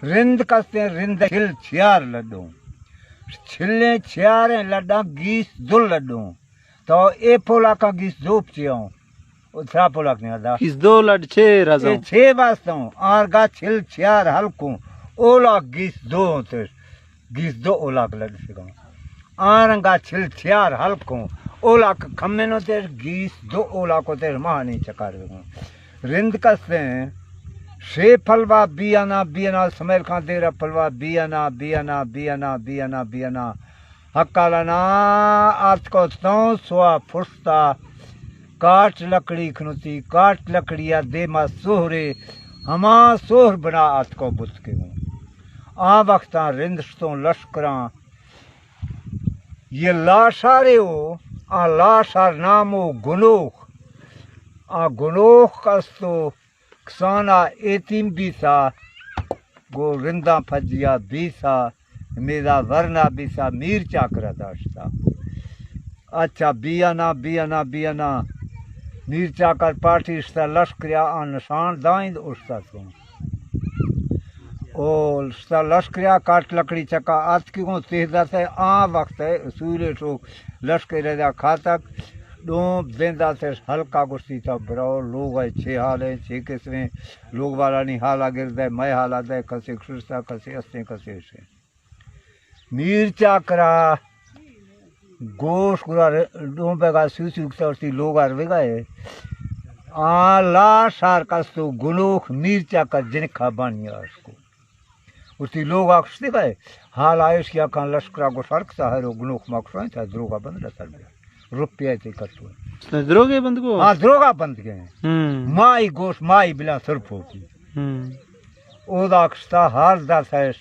رند کستیں، رند چھل چھیار لڈوں۔ چھلیں چھیاریں لڈاں گیس دو لڈوں۔ تو اے پولاکاں گیس دو پچیاؤں۔ او تھرا پولاک نہیں آتا۔ گیس دو لڈ چھ رزوں۔ اے چھ باستوں۔ آرگا چھل چھیار ہلکوں۔ اولاک گیس دو تر۔ گیس دو اولاک لڈ سکوں۔ آرنگا چھل چھیار ہلکوں۔ اولاک کھمنو تر گیس دو اولاکو تر مہانی چکار بگوں۔ رند کستیں، شے پھلوا بیانا بیانا، سمیل خان دیرا پھلوا بیانا بیانا بیانا بیانا بیانا۔ حقالنا آتکو توں سوا پھرستا، کاٹ لکڑی کھنوتی، کاٹ لکڑیا دیما سہرے، ہما سہر بنا آتکو بت کے گوں۔ آ وختاں رندشتوں لشکراں، یہ لاشارے ہو، آ لاشار نامو گنوخ، آ گنوخ کستو کسانا ایتیم بیسا، گو رنداں پجیا بیسا، میدا ورنا بیسا، میر چاکرا داشتا۔ اچھا، بیانا، بیانا، بیانا۔ میر چاکر پارٹی اشتا لشکریا آ نشان دائند اشتا سوں۔ او اشتا لشکریا کاٹ لکڑی چکا آتکی گوں تیز داتے آ وقت ہے اصول ٹوک لشکر دا کھاتک۔ ڈوم زندہ تش ہلکا گوشتی تا برو، لوگ ہے چھ حال ہیں، چھ قسمیں، لوگ والا نی حالا گردے، میں حالا دے، کسے کشتا، کسے استیں، کسے اشیں۔ میر چاکرا گوش گرا ڈوم بیگا سو سو کتا اشتی لوگ آر بیگا ہے۔ آ لاشار کستو گنوخ میر چاکر جنکھا بانی آشکو۔ اشتی لوگ آکشتی گئے۔ حال آئیش کیا کان لشکرا گو شرک سا ہے رو گنوخ ماکشوائیں تا دروگا بند رسل بیا۔ روپیہ تے کٹو۔ اس نے دروگے بند کو؟ ہاں، دروگا بند گئے۔ ہم۔ مائی گوش، مائی بلا سر پھوکی۔ ہم۔ او دا کشتا حال دا سیش۔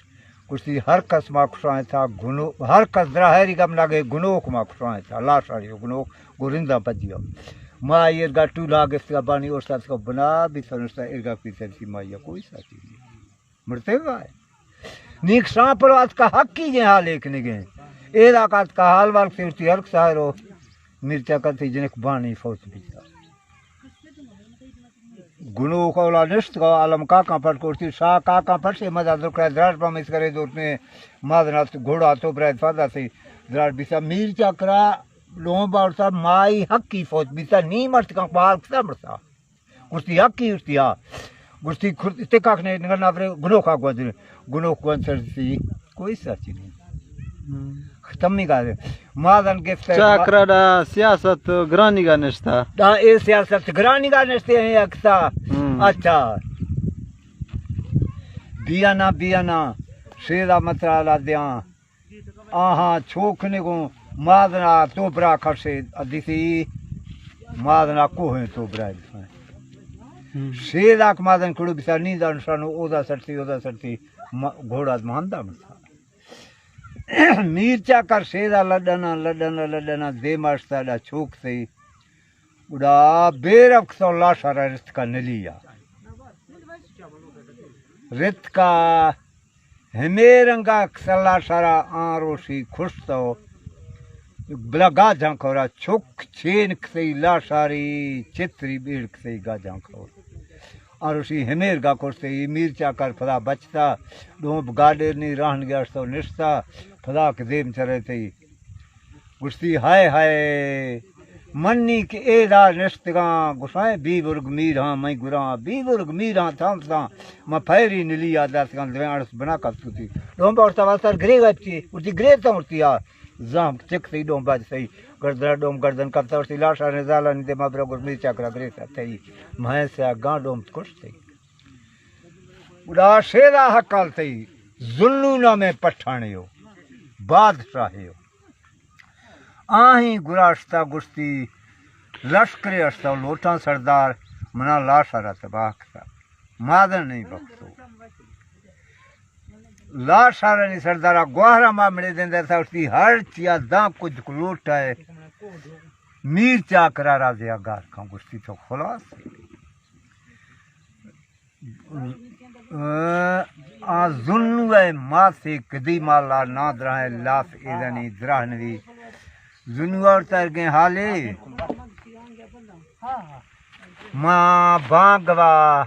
کشتی ہر کس ماکشوائیں تا گنو-، ہر کس درا ہیری گم لگے گنوخ ماکشوائیں تا۔ لاشاری گنوخ گو رندا بدیا۔ ما ایر گا ٹولا گفت گا بانی اوشتا کو بنا بھی سنشتا ایر گا کی سرسی مائی کوئی ساتی نہیں۔ مرتے گا ہے۔ نیک شاں پر آتکا حقی گیں حال ایک نگیں۔ اے دا کا آتکا حال وال سیوتی ہر ساہرو۔ میر چاکر تی جنک بانی فوت بیتا۔ گنوخ اولا نشت گا عالم کاکاں پٹ کرتی، شاہ کاکاں پٹ سے مزا درکڑا دراج پا مس کرے دوت میں مادنا گھوڑا تو برائے فادا سے دراج بیسا۔ میر چاکرا لون باورتا مائی حقی فوت بیتا، نی مرت کان بال کتا مرتا۔ گوشتی، حقی گوشتی، ہا۔ گوشتی، کھر-، تے کاک نے نگر نافرے گنوخا گوندے، گنوخ گوند سر سی، کوئی سچ نہیں۔ ہم۔ ختم نہیں کر۔ مادن گفت ہے۔ چاکرا دا سیاست گرانی گا نشتا۔ دا اے سیاست گرانی گا نشتے ہیں اکتا۔ ہم۔ اچھا۔ بیانا، بیانا، شیدا مترالا دیاں۔ آہاں چوک نگوں مادنا توبرا کھڑشے دیسی، مادنا کوہیں توبرا دیساں۔ ہم۔ شیداک مادن کڑو بسا نیندان شانو اودا سرتی، اودا سرتی، ما-، گھوڑا ماندا مسا۔ میر چاکر شیدا لڈنا، لڈنا، لڈنا، دیما اشتا دا چوک سی۔ گڑا بے رفت سو لاشارا رتکا نلیا۔ رتکا ہمے رنگا کسلا شرا آں روشی کھشتو۔ بلا گاجاں کورا چک چین کسئی لاشاری چتری بیڑ کسئی گاجاں کور۔ آں روشی ہمیر گا کشتئی میر چاکر پدا بچتا۔ ڈومب گاڈیر نی راہن گیاشتو نشتا۔ پدا کہ دیم چرے تئی۔ گوشتی، ہائے ہائے، منی کہ اے دار نشتگاں، گوشائیں بی برگ میر ہاں، مئی گراں، بی برگ میر ہاں، تھامساں، ما پھیری نلی آ داتگاں، دویں اڑس بنا کپت کتی۔ ڈومبا ارتا واسر گریگ ءَ پچی، ارتی گریتا ارتی آ، زام چک سئی ڈومبا سئی، گردن ڈوم گردن کپتا ارتی لاشا نے زالا نے دے ما برا گوش میر چاکرا گریتا تئی، مہیں سیا گاں ڈوم کشت تئی۔ گڑا شیدا حقال تئی، زنو نامیں پٹھانے ہو، بادشاہے ہو۔ آہیں گرا اشتا گوشتی، لشکرے اشتا لوٹاں سردار، منا لاشارا تباہ کتا۔ مادن نہیں بخشو۔ لاشارا نہیں سردارا گوہرا ما مڑے دیندا تھا، اشتی ہر چیا داں کچھ لوٹا ہے۔ میر چاکرا رازیا گار کھاں گوشتی تو خلاص۔ آ زنو ءِ ماسے کدی مالا نادراہ ءِ لاف ایدنی دراہ نوی۔ زنو اور ترگیں حالے۔ ما بانگوا۔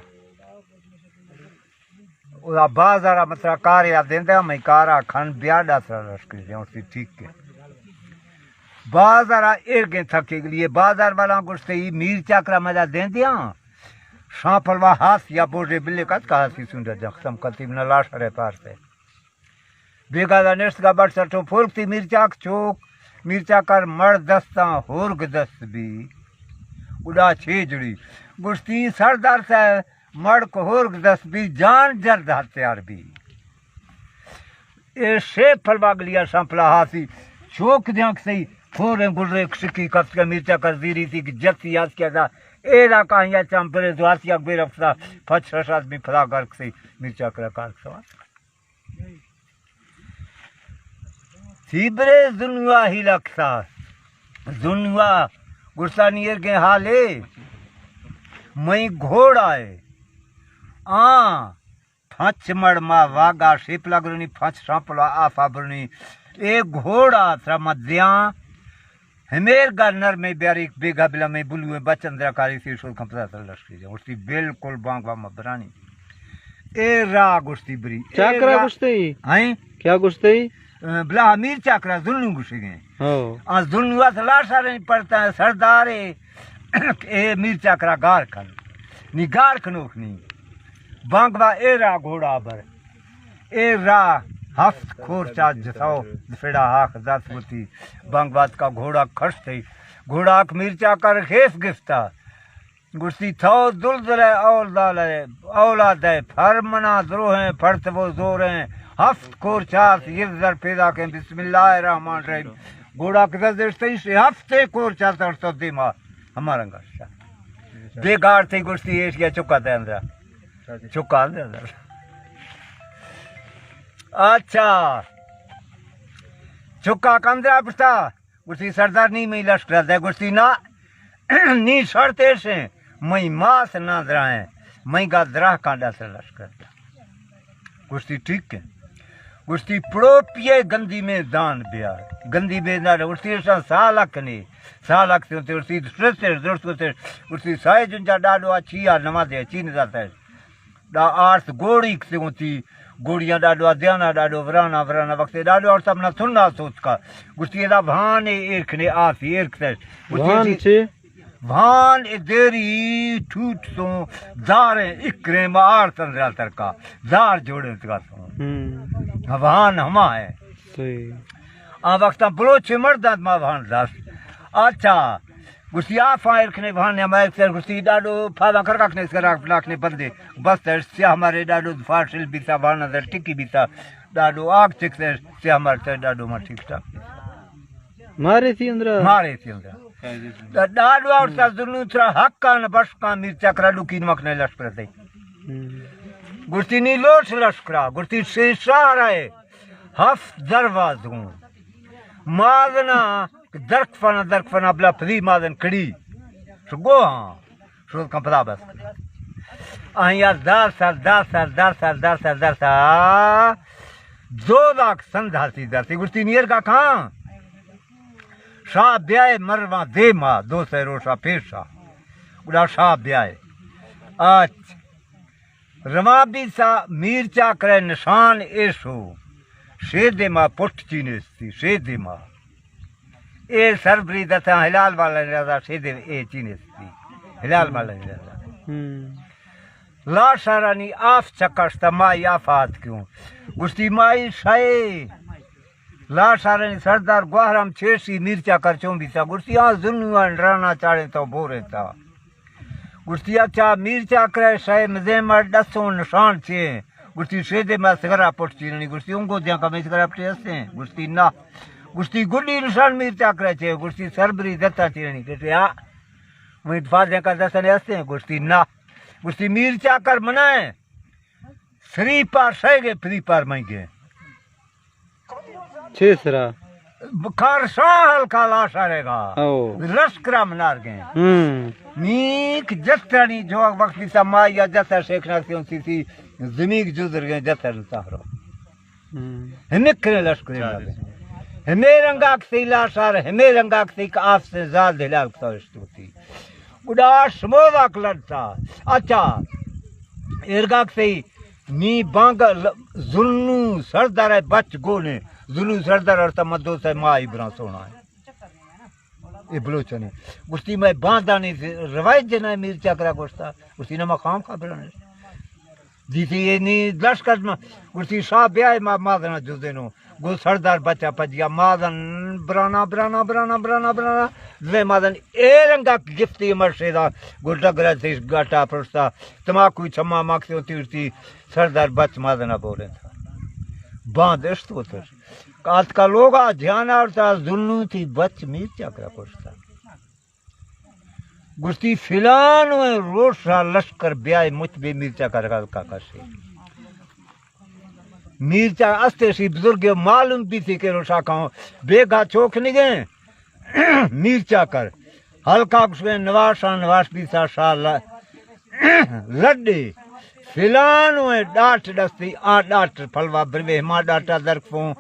او بازار ءَ مترا کارے ءَ دیندے، مئے کار ءَ کھن بیا، ڈاسرا لشکر دے، اسی ٹھیک ہے۔ بازار ءَ ایرگیں تھکے گلی، بازار والا گوشتے، ای میر چاکرا مدا دیندیاں، شاں پلوا ہاس یا بوجے بلے کت کا ہاسی سنڈا جخسم کتی من لاش رے پارتے۔ بیگا دا نشتگا بٹ سٹو پھولکتی میر چاک چوک، میر چاکر مڑ دستاں ہورگ دست بی۔ گڈا چے جڑی؟ گوشتی، سردار صاحب، مڑ کو ہورگ دست بی، جان جرد ہتھیار بی۔ اے شے پھل باگلیا شامپلا ہاسی، چوک دیاں کسی، پھوریں گلرے کشکی کفت کے میر چاکر زیری تھی کہ جتی آس کیا دا، اے دا کہاں یا چامپرے دو آس یک بیر افتا، پچ شش آدمی پھلا گھر کسی، میر چاکر کار کسوا۔ تیبرے زنوا ہی لکھتا۔ زنوا گرسانی ارگیں حالے۔ مئی گھوڑا ہے۔ آ، پھنچ مڑ ما واگا شیپلا گرنی، پھنچ شامپلا آفا برنی۔ اے گھوڑا ترا مدیاں۔ ہمیر گا نر میں بیاری بیگا بلا میں بلویں بچ اندرا کاری سی شور کھمپتا تر لشکری جا۔ گوشتی بالکل بانگوا مبرانی۔ اے را گوشتی بری۔ اے چاکرا را گوشتی؟ ہیں؟ کیا گوشتی؟ بلا میر چاکرا ظلم گوشگیں۔ ہو۔ آ ظلم واسطہ لاشاریں پڑتا ہے، سردارے۔ اے میر چاکرا گار کھن۔ نی گار کھنوک نی۔ بانگوا اے را گھوڑا بر۔ اے را ہفت کھور چا جتاؤ، دفڑا ہاک دات ہوتی۔ بانگوات کا گھوڑا کھشتے۔ گھوڑا اک میر چاکر خیف گفتا۔ گوشتی، تھو دلدل ءِ اولدال ءِ اولاد ءِ، پھر منا دروہیں پھڑت و زوریں، ہفت کور چار سی زر پیدا کیں، بسم اللہ الرحمن الرحیم۔ گھوڑا کتا دشتئی سے ہفتے کور چار تڑ تو دیما ہما رنگا شا۔ دے گاڑ تھی گوشتی، ایش گیا چکا تے اندرا۔ چکا اندر اندر۔ اچھا۔ چکا کندرا پشتا۔ گوشتی، سردار نی مئی لشکر دے۔ گوشتی، نا، نی شرط ایش ہیں، مئی ماس نہ درائیں، مئی گا دراہ کانڈا سے لشکر دے۔ گوشتی، ٹھیک ہے۔ گوشتی، پڑو پیے گندی میں دان بیار۔ گندی میں دان، گوشتی، ایشاں سالک نے، سالک سے ہوتے، گوشتی، درست ہے، درست ہوتے، گوشتی، سائے جنجا ڈاڈو آ چیا نمازے، چی نہ جاتا ہے۔ دا آرت گوڑی کتے ہوتی، گوڑیاں ڈاڈو دیانا، ڈاڈو ورانا، ورانا وقت ڈاڈو آرت اپنا تھنا سوچ کا۔ گوشتی، ادا بھان اے ایر کھنے آسی، ایر کھتے۔ گوشتی، بھان چے؟ بھان اے دیری ٹوٹ سوں داریں اکریں ما آرت اندرا ترکا۔ دار جوڑے تکا سوں۔ ہم۔ بھان ہما ہے۔ صحیح۔ آ وقتا بلوچ مردات ما بھان داشت۔ اچھا۔ گوشتی، آ فائر کھنے بھان نے ہمائے سر۔ گوشتی، ڈاڈو پھادا کر کھنے سر، آگ پلاکھنے بندے۔ بس تر سیاہ مارے ڈاڈو فاشل بیتا، بھان در ٹکی بیتا۔ ڈاڈو آگ چک سر، سیاہ مار سر، ڈاڈو ما ٹھیک ٹھاک۔ مارے سی اندرا؟ مارے سی اندرا۔ دا ڈاڈو اور سر ظلم ترا حق کان بش کان میر چکرا لوکین مکھنے لشکر دے۔ ہم۔ گوشتی، نی لوٹ لشکرا، گوشتی، سے شہر ہے۔ ہفت دروازوں۔ مازنا درک فنا، درک فنا، بلا پری مازن کڑی۔ شو گو ہاں۔ شو کم پدا بس۔ آیا دار سر، دار سر، دار سر، دار سر، دار سر۔ دو لاکھ سندھ ہسی درسی۔ گوشتی، نیر کا کھاں؟ شاہ بیائے مرواں دیما، دو سہ روشا پیشا۔ گڑا شاہ بیائے۔ اچ۔ رواں بیسا میر چاکرے نشان ایشو، شے دیما پٹ چینستی، شے دیما۔ اے سربری دتاں ہلال والا نرازا، شے دیم اے چینستی، ہلال والا نرازا۔ ہم۔ لاشارانی آف چکشتا، مائی آفات کیوں؟ گوشتی، مائی شے۔ لاشارانی سردار گوہرام چیشی میر چاکر چون بیتا؟ گوشتی، آ زنوان رانا چاڑے تو بورے تا۔ گوشتی، اچھا، میر چاکرے شے مزے مر ڈسوں نشان چے؟ گوشتی، شے دیما سگرا پٹ چیرنی۔ گوشتی، اونگو دیاں کا میں سگرا پٹے ہستے ہیں؟ گوشتی، نہ۔ گوشتی، گڈی نشان میر چاکرے چے؟ گوشتی، سربری دتا چیرنی۔ گوشتی، ہاں۔ میں دفاع دیاں کا دسنے ہستے ہیں؟ گوشتی، نہ۔ گوشتی، میر چاکر منا ہے۔ سری پار شے گے، پری پار میں گے۔ چے سرا؟ کارشاں ہلکا لاشارے گا۔ او۔ لشکرا منار گئے۔ ہم۔ نیک جترانی جو وقت بیتا ما یا جتر شیخ ناکتی ہوں سی سی زمیگ جزر گئے جتر سہرو۔ ہم۔ ہمیں کرے لشکرے گا۔ ہمیں رنگا کسی لاشار، ہمیں رنگا کسی کا آف سے زال دلال کتا اشتوتی۔ گڈا شمو واک لڑتا۔ اچھا۔ ایرگا کسی نی بانگا ل-، زنو سردار ءِ بچ گولیں، زنو سردار ارتا مدو سے ماہی براں سونا ہے۔ اے بلوچانی۔ گوشتی میں باندانی روایت جنا میر چاکرا گوشتا۔ گوشتی نہ ما خام خبران۔ دیتی اے نی لشکر ما۔ گوشتی شاہ بیائے ما مادنا جزینو۔ گو سردار بچا پجیا مادن برانا، برانا، برانا، برانا، برانا۔ دلے مادن اے رنگا گفتی مرشیدا۔ گو ڈگرا تیش گاٹا پرستا۔ تماکو چما ماکتی تیرتی۔ سردار بچ مادنا بولیں تھا۔ باند اشت ہوتر۔ آتکا لوگا دھیان آورتا، زنو تھی بچ میر چاکرا کشتا۔ گوشتی فلان و روشا لشکر بیائے مچ بے میر چاکر کا کشے۔ میر چا استے شی بزرگ معلوم بیتی کہ روشا کہوں بیگا چوک نگے۔ میر چاکر ہلکا گوشگے نواشاں نواش بیتا شاہ ل-، لڈے۔ فلان و ڈاٹ ڈستی آ ڈاٹ پھلوا بروے ہما ڈاٹا درکفوں۔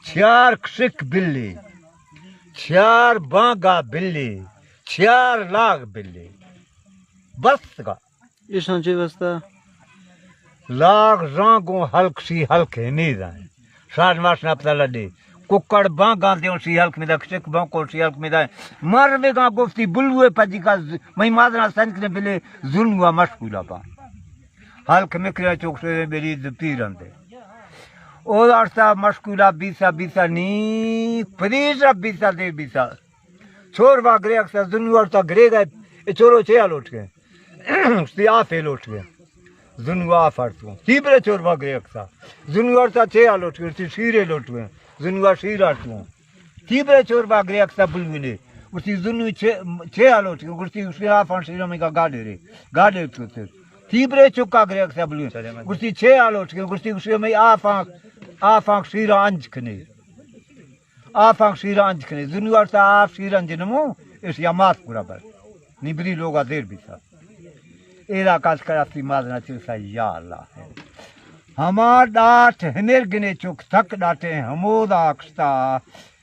چیار کشک بلی، چیار بانگا بلی، چیار لاغ بلی۔ بس گا۔ ایشاں چے واسطہ؟ لاغ زانگوں ہلک سی ہلک ہمیداں۔ شاد ماش نہ پتہ لڈے۔ ککڑ بانگاں دیوں سی ہلک میدا، کچک بانکو سی ہلک میدا۔ مر بگاں گفتی بلوے پجی کا ز-، مئی مادنا سنج کنے بلے زنوا مشغولا با۔ ہلک مکریا چوک سے بری د پیرن دے۔ او داشتا مشغولا بیسا بیسا نی پریشا بیسا دے بیسا۔ چور با گریکسا زنو ارتا گریگا، اے چورو چے آ لوٹ گئے؟ استی آفے لوٹ گئے۔ زنو آف ارتو۔ تیبرے چور با گریکسا۔ زنو ارتا چے آ لوٹ گئے؟ استی شیرے لوٹ گئے۔ زنو آ شیر ارتو۔ تیبرے چور با گریکسا بلونے۔ استی زنو چے، چے آ لوٹ گئے؟ استی، استی آفان شیرا میں کا گاڈے رے۔ گاڈے تو تے۔ تیبرے چکا گریکسا بلونے۔ استی چے آ لوٹ گئے؟ استی، استی میں آفان، آفان شیرا انج کنے۔ آفاں شیرانج کنے، زنوار تا آف شیرانج نمو، ایشیا مات برابر۔ نی بری لوگا دیر بیتا۔ ایرا کاس کرافتی مازنا چلسا، یا اللہ۔ ہما ڈاٹ ہمیر گنے چک تک ڈاٹے ہمودا اکشتا۔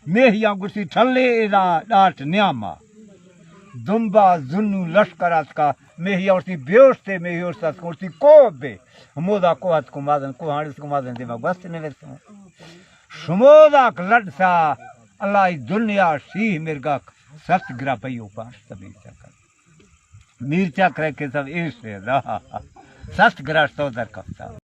میہیاں گرسی ٹھلے ایرا ڈاٹ نیاما۔ دمبا زنو لشکر آتکا، میہیاں ورسی بیوشتے، میہی ورسا ورسی کوہ بے۔ ہمودا کوہ آتکو مازن، کوہ آنس کو مازن دیما گوست نویسوں۔ شموداک لڈسا، اللہ ای دنیا شیہ مرگاک ست گرا پیو پانش تبی چکر۔ میر چکر کے سب ایش دا۔ ست گرا شتو در کفتا۔